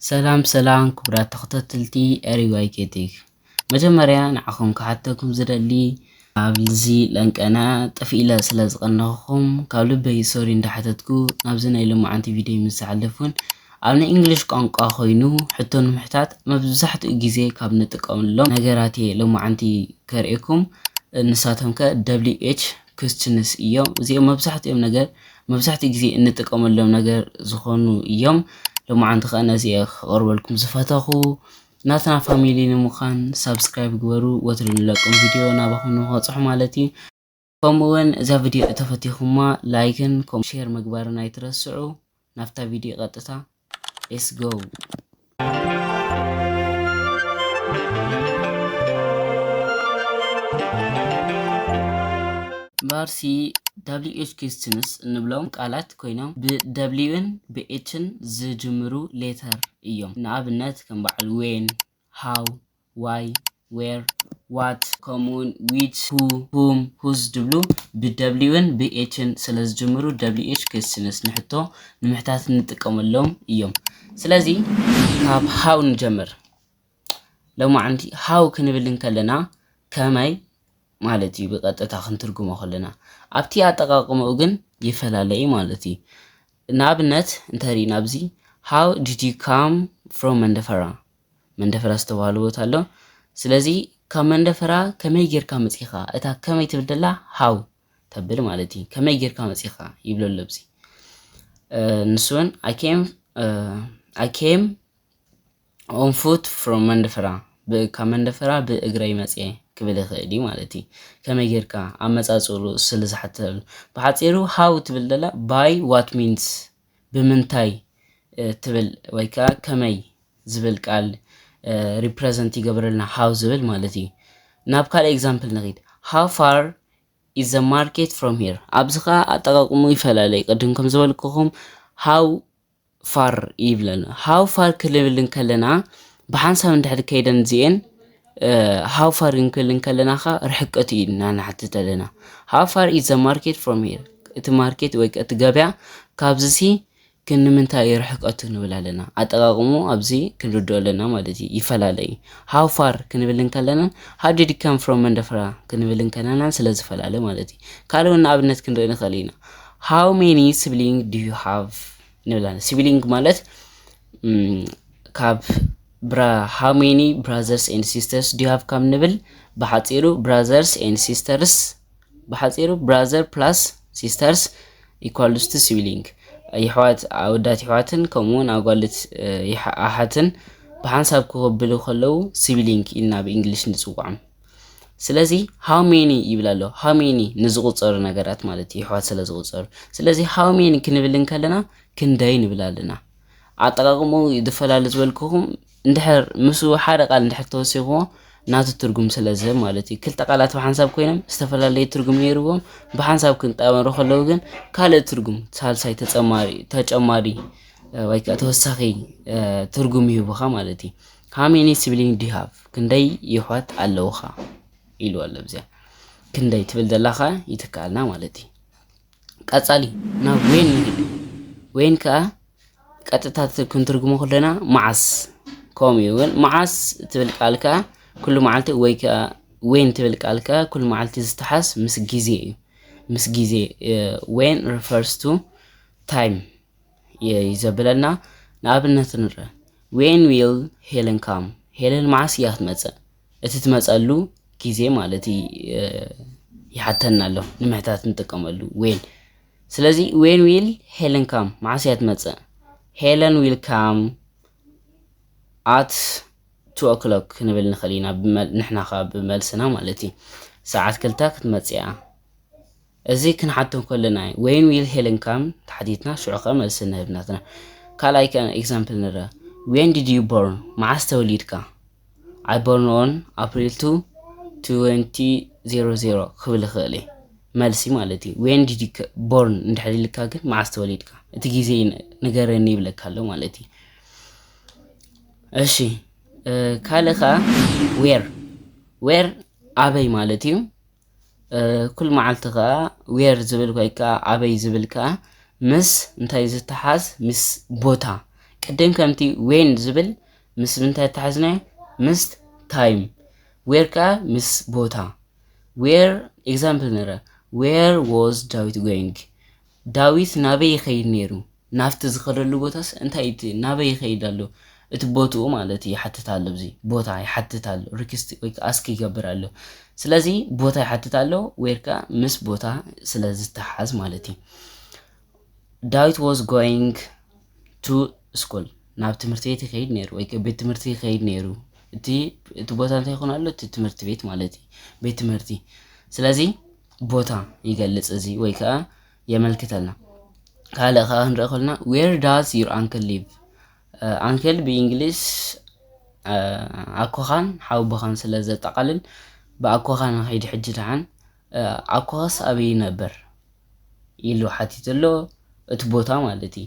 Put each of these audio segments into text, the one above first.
ሰላም ሰላም ክቡራት ተኸታተልቲ ኤሪዋይ ኬቲክ፣ መጀመርያ ንዓኹም ክሓተኩም ዝደሊ ኣብዚ ለንቀና ጥፍ ኢለ ስለ ዝቐነኹም ካብ ልበይ ሶሪ እንዳሓተትኩ፣ ናብዚ ናይ ሎማዓንቲ ቪድዮ ምስ ዝሓልፍ እውን ኣብ ናይ እንግሊሽ ቋንቋ ኮይኑ ሕቶ ንምሕታት መብዛሕትኡ ግዜ ካብ ንጥቀመሎም ነገራት እየ ሎማዓንቲ ከርእየኩም። ንሳቶም ከ ደብሊው ኤች ኩስችንስ እዮም። እዚኦም መብዛሕትኦም ነገር መብዛሕትኡ ግዜ እንጥቀመሎም ነገር ዝኾኑ እዮም። ሎማዓንቲ ከኣ ነዚ እየ ክቐርበልኩም ዝፈተኹ። ናትና ፋሚሊ ንምዃን ሳብስክራይብ ግበሩ፣ ወትሩ ንለቅም ቪድዮ ናባኹም ንክበፅሑ ማለት እዩ። ከምኡ እውን እዛ ቪድዮ እተፈቲኹማ ላይክን ከም ሼር ምግባርን ኣይትረስዑ። ናብታ ቪድዮ ቀጥታ let's go። እምበኣርሲ ደብሊው ኤች ኩስችንስ እንብሎም ቃላት ኮይኖም ብደብሊውን ብኤችን ዝጅምሩ ሌተር እዮም። ንኣብነት ከም በዓል ዌን፣ ሃው፣ ዋይ፣ ዌር፣ ዋት፣ ከምኡውን ዊች፣ ሁ፣ ሁም፣ ሁዝ ድብሉ ብደብሊውን ብኤችን ስለ ዝጅምሩ ደብሊው ኤች ኩስችንስ ንሕቶ ንምሕታት እንጥቀመሎም እዮም። ስለዚ ካብ ሃው ንጀምር። ሎማዓንቲ ሃው ክንብል እንከለና ከመይ ማለት እዩ ብቐጥታ ክንትርጉሞ ከለና፣ ኣብቲ ኣጠቓቕምኡ ግን ይፈላለ እዩ ማለት እዩ። ንኣብነት እንተሪእና ኣብዚ how did you come from መንደፈራ? መንደፈራ ዝተባህለ ቦታ ኣሎ። ስለዚ ካብ መንደፈራ ከመይ ጌርካ መጺኻ? እታ ከመይ ትብል ደላ ሃው ተብል ማለት እዩ። ከመይ ጌርካ መጺኻ ይብሎ ኣሎ ኣብዚ። ንሱ እውን I came I came on foot from መንደፈራ፣ ካብ መንደፈራ ብእግረይ መፅየ ክብል ይኽእል እዩ ማለት እዩ። ከመይ ጌርካ ኣመፃፅኡ ስለ ዝሓተሉ፣ ብሓፂሩ ሃው ትብል ደላ by what means፣ ብምንታይ ትብል ወይ ከዓ ከመይ ዝብል ቃል ሪፕረዘንት ይገብረልና ሃው ዝብል ማለት እዩ። ናብ ካልእ ኤግዛምፕል ንኺድ። How far is the market from here? ኣብዚ ከዓ ኣጠቃቅሙ ይፈላለ እዩ። ቅድም ከም ዝበልኩኹም ሃው ፋር ይብለና። ሃው ፋር ክንብል እንከለና ብሓንሳብ እንድሕር ከይደን እዚኤን ሃው ፋር ክንብል እንከለና ከ ርሕቀቱ እዩ እና ንሓትት ኣለና። How far is the market from here? እቲ ማርኬት ወይ እቲ ገበያ ካብዚ ሲ ክንምንታይ እዩ ርሕቀቱ ንብል ኣለና። ኣጠቃቅሙ ኣብዚ ክንርድኦ ኣለና ማለት እዩ። ይፈላለ እዩ። How far ክንብል እንከለናን how did you come from መንደፍራ ክንብል እንከለናን ስለ ዝፈላለ ማለት እዩ። ካልእ እውን ንኣብነት ክንርኢ ንኽእል ኢና። How many sibling do you have ንብል ኣለና። ሲብሊንግ ማለት ካብ ብራ how many brothers and sisters do you have ካብ ንብል ብሓፂሩ brothers and sisters ብሓፂሩ brother plus sisters equals to sibling፣ ይሕዋት ኣወዳት ይሕዋትን ከምኡውን ኣጓልት ኣሓትን ብሓንሳብ ክኸብሉ ከለዉ ሲብሊንግ ኢልና ብእንግሊሽ ንፅውዖም። ስለዚ how many ይብል ኣሎ። How many ንዝቁፀሩ ነገራት ማለት እዩ፣ ይሕዋት ስለ ዝቁፀሩ። ስለዚ how many ክንብል እንከለና ክንደይ ንብል ኣለና። ኣጠቃቅሙ ዝፈላለ ዝበልኩኹም እንድሕር ምስ ሓደ ቃል እንድሕር ተወሲኽዎ ናቱ ትርጉም ስለ ዝህብ ማለት እዩ። ክልተ ቃላት ብሓንሳብ ኮይኖም ዝተፈላለየ ትርጉም ነይርዎም ብሓንሳብ ክንጣመሩ ከለዉ ግን ካልእ ትርጉም ሳልሳይ ተጨማሪ ተጨማሪ ወይ ከዓ ተወሳኺ ትርጉም ይህቡኻ ማለት እዩ። How many sibling do you have? ክንደይ ይሕዋት ኣለውኻ ኢሉ ኣሎ። ብዚኣ ክንደይ ትብል ዘላኻ ይትከኣልና ማለት እዩ። ቀጻሊ ናብ ዌን ንግድ። ዌን ከዓ ቀጥታ ክንትርጉሞ ከለና መዓስ ከምኡ እዩ። እውን መዓስ ትብል ቃል ከዓ ኩሉ መዓልቲ ወይ ከዓ ዌን ትብል ቃል ከዓ ኩሉ መዓልቲ ዝተሓዝ ምስ ግዜ እዩ። ምስ ግዜ ዌን refers to time እዩ ዘብለና። ንኣብነት ንረ when will Helen come? ሄለን መዓስ እያ ክትመፅእ? እቲ ትመፀሉ ግዜ ማለት ይሓተና ኣሎ ንምሕታት ንጥቀመሉ ዌን። ስለዚ when will Helen come? መዓስ እያ ትመፅእ? Helen will come at two o'clock ክንብል ንኽእል ኢና ንሕና ከዓ ብመልስና ማለት እዩ። ሰዓት ክልተ ክትመፅእ እያ። እዚ ክንሓቶም ከለና እዩ። When will Helen come? ተሓቲትና ሽዑ ከ መልሲ ንህብ ናትና። ካልኣይ ከ ኤግዛምፕል ንረ። When did you born? መዓስ ተወሊድካ? I born on April two twenty zero zero ክብል ይኽእል እየ። መልሲ ማለት እዩ። When did you born እንድሕር ኢልካ ግን መዓስ ተወሊድካ እቲ ግዜ ንገረኒ ይብለካ ኣሎ ማለት እዩ። እሺ ካልእ ከ where where ኣበይ ማለት እዩ። ኩል መዓልቲ ከኣ where ዝብል ወይ ከኣ ኣበይ ዝብል ከኣ ምስ እንታይ ዝተሓዝ ምስ ቦታ ቅድም ከምቲ when ዝብል ምስ ምንታይ ኣተሓዝናዮ? ምስ time። Where ከኣ ምስ ቦታ። Where example ንረ where was ዳዊት going? ዳዊት ናበይ ይኸይድ ነይሩ? ናብቲ ዝኸደሉ ቦታስ እንታይ እቲ ናበይ ይኸይድ ኣሎ? እቲ ቦትኡ ማለት ይሓትት ኣሎ። እዚ ቦታ ይሓትት ኣሎ። Request ወይ ከዓ ask ይገብር ኣሎ። ስለዚ ቦታ ይሓትት ኣሎ። Where ከኣ ምስ ቦታ ስለ ዝተሓዝ ማለት እዩ። ዳዊት was going to school፣ ናብ ትምህርቲ ቤት ይኸይድ ነይሩ ወይ ከ ቤት ትምህርቲ ይኸይድ ነይሩ። እቲ እቲ ቦታ እንታይ ይኾን ኣሎ? እቲ ትምህርቲ ቤት ማለት እዩ፣ ቤት ትምህርቲ። ስለዚ ቦታ ይገልጽ እዚ ወይ ከዓ የመልክተልና። ካልእ ከዓ ክንርኢ ከለና where does your uncle live? Uncle ብእንግሊዝ ኣኮኻን ሓውቦኻን ስለ ዘጠቓልል ብኣኮኻ ንኸይድ ሕጂ ደሓን። ኣኮኻስ ኣበይ ይነብር ኢሉ ሓቲቱ ኣሎ፣ እቲ ቦታ ማለት እዩ።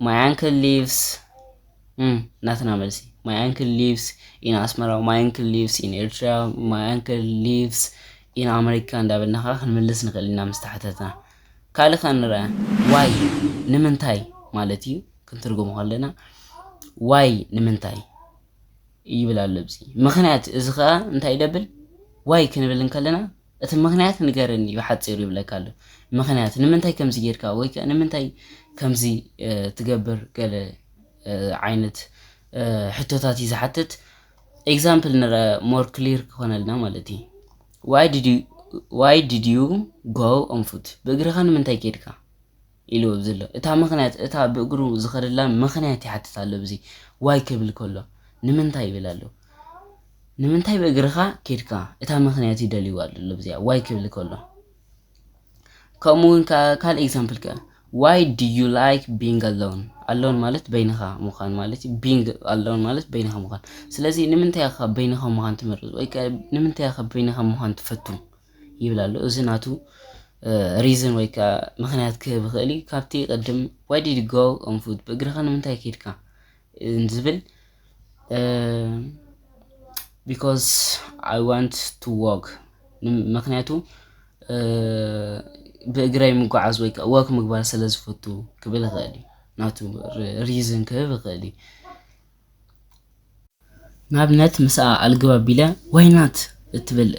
My uncle lives ናትና መልሲ፣ my uncle lives in ኣስመራ፣ my uncle lives in ኤርትራ፣ my uncle lives in ኣመሪካ እንዳበልና ከዓ ክንምልስ ንኽእል ኢና ምስ ተሓተትና። ካልእ ከዓ ንረኣ፣ why ንምንታይ ማለት እዩ። ክንትርጉሞ ከለና why ንምንታይ ይብል ኣሎ። እዚ ምኽንያት እዚ ከዓ እንታይ ይደብል? Why ክንብል እንከለና እቲ ምኽንያት ንገረኒ ብሓፂሩ ይብለካ ኣሎ። ምኽንያት ንምንታይ ከምዚ ጌርካ ወይ ከዓ ንምንታይ ከምዚ ትገብር ገለ ዓይነት ሕቶታት እዩ ዝሓትት። Example ንረ more clear ክኾነልና ማለት እዩ። Why did you go on foot? ብእግርኻ ንምንታይ ኬድካ ኢሉ ዘሎ። እታ ምኽንያት እታ ብእግሩ ዝኸደላ ምኽንያት ይሓትት ኣሎ። ብዚ why ክብል ከሎ ንምንታይ ይብል ኣሎ። ንምንታይ ብእግርኻ ኬድካ? እታ ምኽንያት ይደልይዋ ኣሎ ብዚኣ why ክብል ከሎ። ከምኡ እውን ካልእ example ከ why do you like being alone? Alone ማለት በይንኻ ምዃን ማለት እዩ። Being alone ማለት በይንኻ ምዃን። ስለዚ ንምንታይ ኢኻ በይንኻ ምዃን ትመርጽ ወይ ከ ንምንታይ ኢኻ በይንኻ ምዃን ትፈቱ ይብል ኣሎ። እዚ ናቱ reason ወይ ከዓ ምኽንያት ክህብ ይኽእል እዩ። ካብቲ ቅድም why did you go on foot? ብእግርኻ ንምንታይ ከይድካ? ዝብል because I want to walk፣ ምክንያቱ ብእግረይ ምጓዓዝ ወይ ከዓ walk ምግባር ስለ ዝፈቱ ክብል ይኽእል እዩ። ናቱ reason ክህብ ይኽእል እዩ። ንኣብነት ምስኣ ኣልግብ ኣቢለ why not እትብል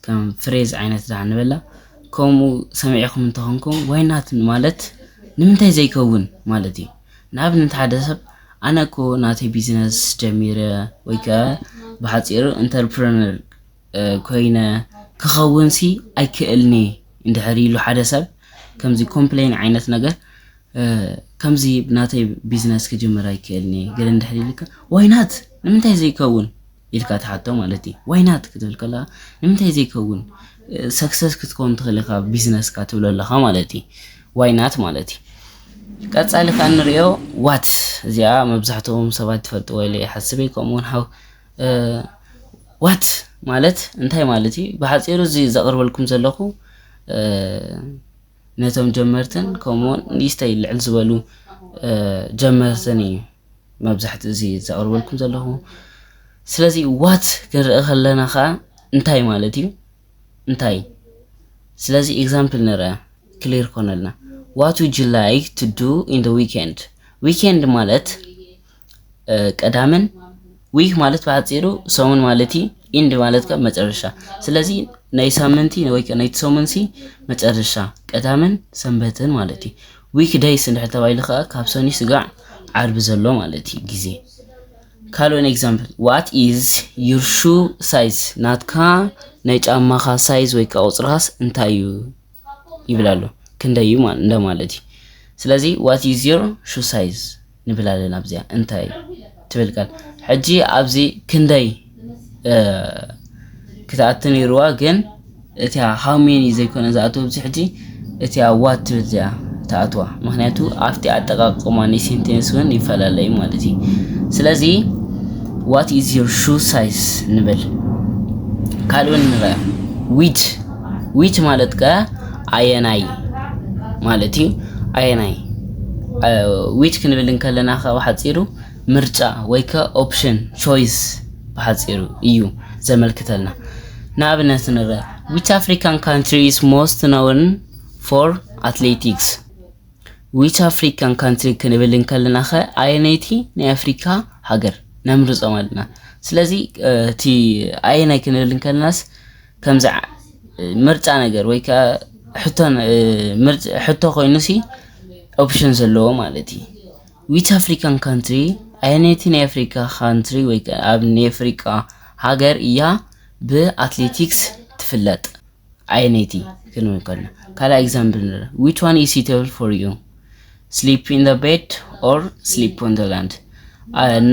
ከም phrase ዓይነት ደኣ ንበላ። ከምኡ ሰሚዕኹም እንተኾንኩም why not ማለት ንምንታይ ዘይከውን ማለት እዩ። ንኣብነት ሓደ ሰብ ኣነ እኮ ናተይ ቢዝነስ ጀሚረ ወይ ከኣ ብሓፂሩ ኢንተርፕረነር ኮይነ ክኸውን ሲ ኣይክእልኒ እንድሕር ኢሉ ሓደ ሰብ ከምዚ ኮምፕሌን ዓይነት ነገር ከምዚ ናተይ ቢዝነስ ክጅምር ኣይክእልኒ ገለ እንድሕር ኢልካ why not ንምንታይ ዘይከውን ኢልካ ትሓቶ ማለት እዩ። Why not ክትብል ከለካ ንምንታይ ዘይከውን ሰክሰስ ክትከውን ትኽእል ኢኻ ቢዝነስካ ትብሎ ኣለኻ ማለት እዩ። Why not ማለት እዩ። ቀጻሊ ከኣ ንሪኦ what፣ እዚኣ መብዛሕትኦም ሰባት ትፈልጥዎ ኢለ ይሓስብ እየ። ከምኡ እውን how what ማለት እንታይ ማለት እዩ? ብሓፂሩ እዚ ዘቕርበልኩም ዘለኹ ነቶም ጀመርትን ከምኡውን ንእሽተይ ልዕል ዝበሉ ጀመርትን እዩ መብዛሕትኡ እዚ ዘቕርበልኩም ዘለኹ። ስለዚ what ክንርኢ ከለና ከዓ እንታይ ማለት እዩ? እንታይ? ስለዚ example ንርአ clear ኮነልና። What would you like to do in the weekend? Weekend ማለት ቀዳምን፣ week ማለት ብሓፂሩ ሰሙን ማለት እዩ። End ማለት ከዓ መጨረሻ። ስለዚ ናይ ሳምንቲ ወይ ከዓ ናይቲ ሰሙን ሲ መጨረሻ ቀዳምን ሰንበትን ማለት እዩ። Week days እንድሕር ተባሂሉ ከዓ ካብ ሰኒ ስጋዕ ዓርቢ ዘሎ ማለት እዩ ግዜ። ካልኦን example what is your shoe size? ናትካ ናይ ጫማኻ ሳይዝ ወይ ከዓ ቁፅርኻስ እንታይ እዩ ይብል ኣሎ። ክንደይ እዩ እንደማለት እዩ። ስለዚ what is your shoe size ንብል ኣለና ኣብዚኣ እንታይ ትብል ቃል። ሕጂ ኣብዚ ክንደይ ክትኣቱ ነይርዋ ግን እቲያ how many ዘይኮነ ዝኣተወ ኣብዚ ሕጂ እቲያ what ትብል እዚኣ ትኣትዋ። ምክንያቱ ኣብቲ ኣጠቃቅማ ናይ ሴንቴንስ እውን ይፈላለ እዩ ማለት እዩ። ስለዚ what is your shoe size ንብል። ካልእ ንርአ። Which፣ which ማለት ከ ኣየናይ ማለት እዩ። ኣየናይ which ክንብል እንከለና ከ ብሓፂሩ ምርጫ ወይ ከ ኦፕሽን ቾይስ ብሓፂሩ እዩ ዘመልክተልና። ንኣብነት ንርአ which African country is most known for athletics? Which African country ክንብል እንከለና ኸ ኣየነይቲ ናይ ኣፍሪካ ሃገር ነምርጾ ማለት ኢና። ስለዚ እቲ ኣየናይ ክንብል እንከለናስ ከምዚ ምርጫ ነገር ወይ ከዓ ሕቶ ኮይኑ ሲ ኦፕሽን ዘለዎ ማለት እዩ። Which African country ኣየነይቲ ናይ ኣፍሪካ ካንትሪ ወይ ከዓ ኣብ ናይ ኣፍሪካ ሃገር እያ ብኣትሌቲክስ ትፍለጥ? ኣየነይቲ ክንብል ከለና ካልኣይ example ንርኢ። Which one is suitable for you? Sleep in the bed or sleep on the land?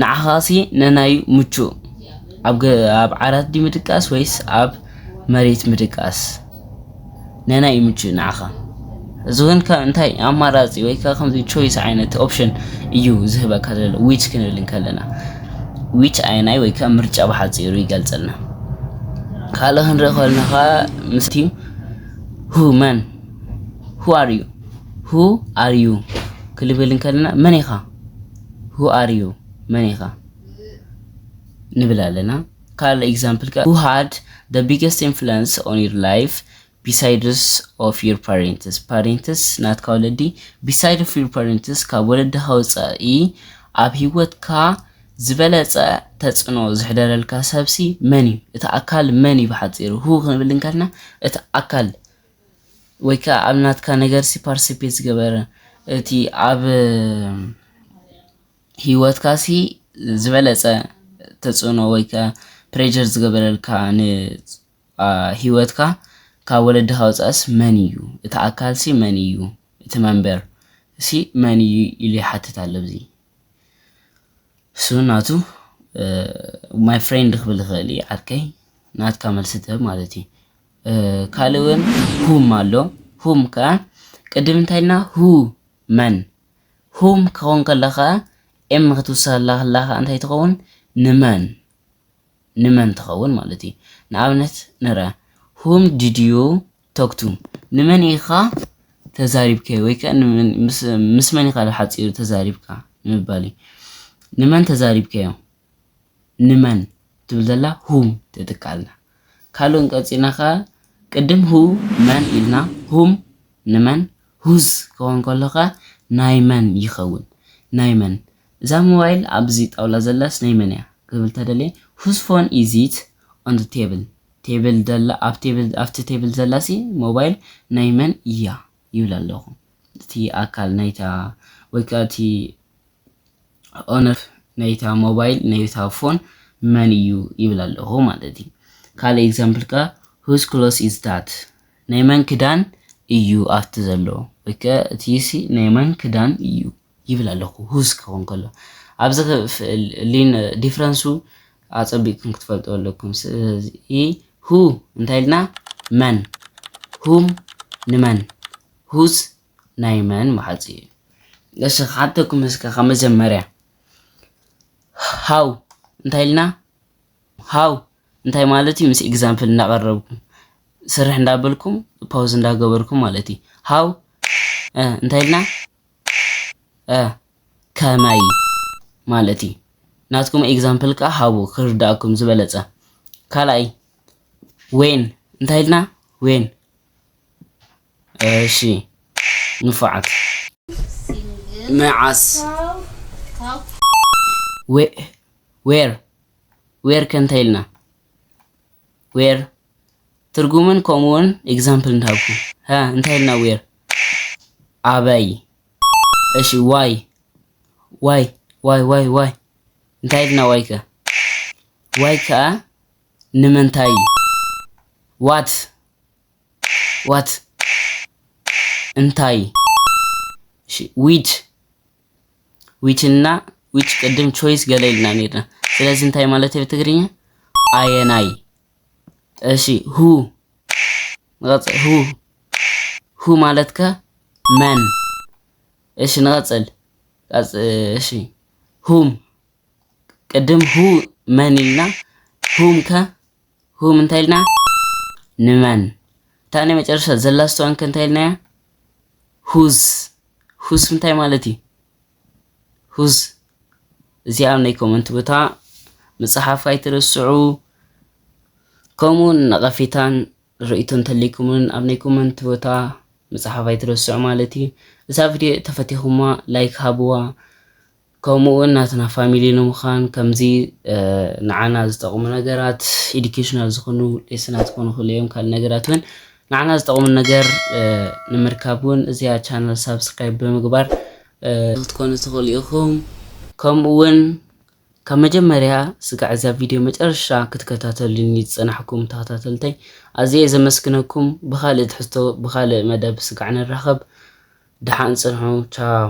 ንዓኻ ሲ ነናዩ ምቹእ ኣብ ዓራት ዲ ምድቃስ ወይስ ኣብ መሬት ምድቃስ? ነናዩ ምቹእ ንዓኻ? እዚ እውን እንታይ ኣማራፂ ወይ ከዓ ከምዚ ቾይስ ዓይነት ኦፕሽን እዩ ዝህበካ ዘሎ which ክንብል እንከለና which ኣየናይ ወይ ከዓ ምርጫ ብሓፂሩ ይገልፀልና። ካልእ ክንርኢ ከለና ከዓ ምስ who መን who are you who are you ክንብል እንከለና መን ኢኻ who are you መን ኢኻ ንብል ኣለና። ካልእ example ከ who had the biggest influence on your life besides of your parents parents ናትካ ወለዲ beside of your parents ካብ ወለድኻ ወፃኢ ኣብ ሂወትካ ዝበለፀ ተፅዕኖ ዘሕደረልካ ሰብሲ መን እዩ? እቲ ኣካል መን እዩ? ብሓፂሩ who ክንብል እንከልና እቲ ኣካል ወይ ከዓ ኣብ ናትካ ነገር ሲ participate ዝገበረ እቲ ኣብ ሂወትካ ሲ ዝበለፀ ተፅዕኖ ወይ ከዓ pressure ዝገበረልካ ንሂወትካ ካብ ወለድኻ ወፃእስ መን እዩ? እቲ ኣካል ሲ መን እዩ? እቲ መንበር ሲ መን እዩ ኢሉ ይሓትት ኣሎ። እዚ እሱ ናቱ my friend ክብል ይኽእል እዩ ዓርከይ፣ ናትካ መልሲ ትህብ ማለት እዩ። ካልእ እውን whom ኣሎ። Whom ከዓ ቅድም እንታይ ኢልና who መን whom ክኸውን ከሎ ከዓ M ክትውስኸላ ከላ ከዓ እንታይ ትኸውን? ንመን ንመን ትኸውን ማለት እዩ። ንኣብነት ንርኣ whom did you talk to ንመን ኢኻ ተዛሪብካዮ ወይ ከዓ ምስ መን ኢኻ ብሓፂሩ ተዛሪብካ ንምባል እዩ። ንመን ተዛሪብካዮ ንመን ትብል ዘላ whom ትጥቀልና። ካልኡን ቀፂልና ከዓ ቅድም who መን ኢልና whom ንመን whose ክኸውን ከሎ ከዓ ናይ መን ይኸውን ናይ መን እዛ ሞባይል ኣብዚ ጣውላ ዘላስ ናይ መን እያ ክብል ተደልየ whose phone is it on the table table ዘላ ኣብ table ኣብቲ table ዘላሲ ሞባይል ናይ መን እያ ይብል ኣለኹ። እቲ ኣካል ናይታ ወይ ከዓ እቲ ኦነር ናይታ ሞባይል ናይታ ፎን መን እዩ ይብል ኣለኹ ማለት እዩ። ካልእ example ከ whose clothes is that ናይ መን ክዳን እዩ ኣብቲ ዘሎ ወይ ከ እቲ ሲ ናይ መን ክዳን እዩ ይብል ኣለኹ whose ክኸውን ከሎ ኣብዚ ሊን difference ኡ ኣፀቢቅኩም ክትፈልጡ ኣለኩም። ስለዚ who እንታይ ኢልና መን whom ንመን whose ናይ መን መሓፂ እዩ። እሺ ክሓተኩም እስከ ካብ መጀመርያ how እንታይ ኢልና how እንታይ ማለት እዩ? ምስ example እንዳቐረብኩም ስርሕ እንዳበልኩም pause እንዳገበርኩም ማለት እዩ። How እንታይ ኢልና ከመይ ማለት እዩ። ናትኩም example ከዓ ሃቡ ክርዳእኩም ዝበለፀ። ካልኣይ when እንታይ ኢልና when እሺ ንፉዓት መዓስ where where ከ እንታይ ኢልና where ትርጉምን ከምኡውን example እንዳሃብኩ ሃ እንታይ ኢልና where ኣበይ እሺ why why why why why እንታይ ኢልና why ከ why ከኣ ንምንታይ what what እንታይ which which እና which ቅድም choice ገለ ኢልና ነርና። ስለዚ እንታይ ማለት እዩ ብትግርኛ ኣየናይ? እሺ who ንቐጽል who who ማለት ከ መን? እሺ ንቐጽል እሺ whom ቅድም who መን ኢልና whom ከ whom እንታይ ኢልና ንመን? እታ ናይ መጨረሻ ዘላ ስተዋን ከ እንታይ ኢልናያ whose whose እንታይ ማለት እዩ? whose እዚኣ ኣብ ናይ comment ቦታ ምጽሓፍ ኣይትርስዑ። ከምኡ ነቐፌታን ርእይቶ እንተለይኩምን ኣብ ናይ comment ቦታ ምጽሓፍ ኣይትረስዑ ማለት እዩ። እዛ ቪድዮ ተፈቲኹማ ላይክ ሃብዋ። ከምኡ እውን ናትና ፋሚሊ ንምዃን ከምዚ ንዓና ዝጠቕሙ ነገራት፣ ኤዱኬሽናል ዝኾኑ ሌስናት ክኾኑ ይኽእሉ እዮም። ካልእ ነገራት እውን ንዓና ዝጠቕሙ ነገር ንምርካብ እውን እዚኣ ቻነል ሳብስክራይብ ብምግባር ክትኮኑ ትኽእሉ ኢኹም። ከምኡ እውን ካብ መጀመርያ ስጋዕ እዛ ቪድዮ መጨረሻ ክትከታተሉኒ ዝጸናሕኩም ተኸታተልተይ ኣዝየ ዘመስግነኩም። ብኻልእ ትሕዝቶ ብኻልእ መደብ ስጋዕ ንራኸብ። ደሓን ጽንሑ። ቻው።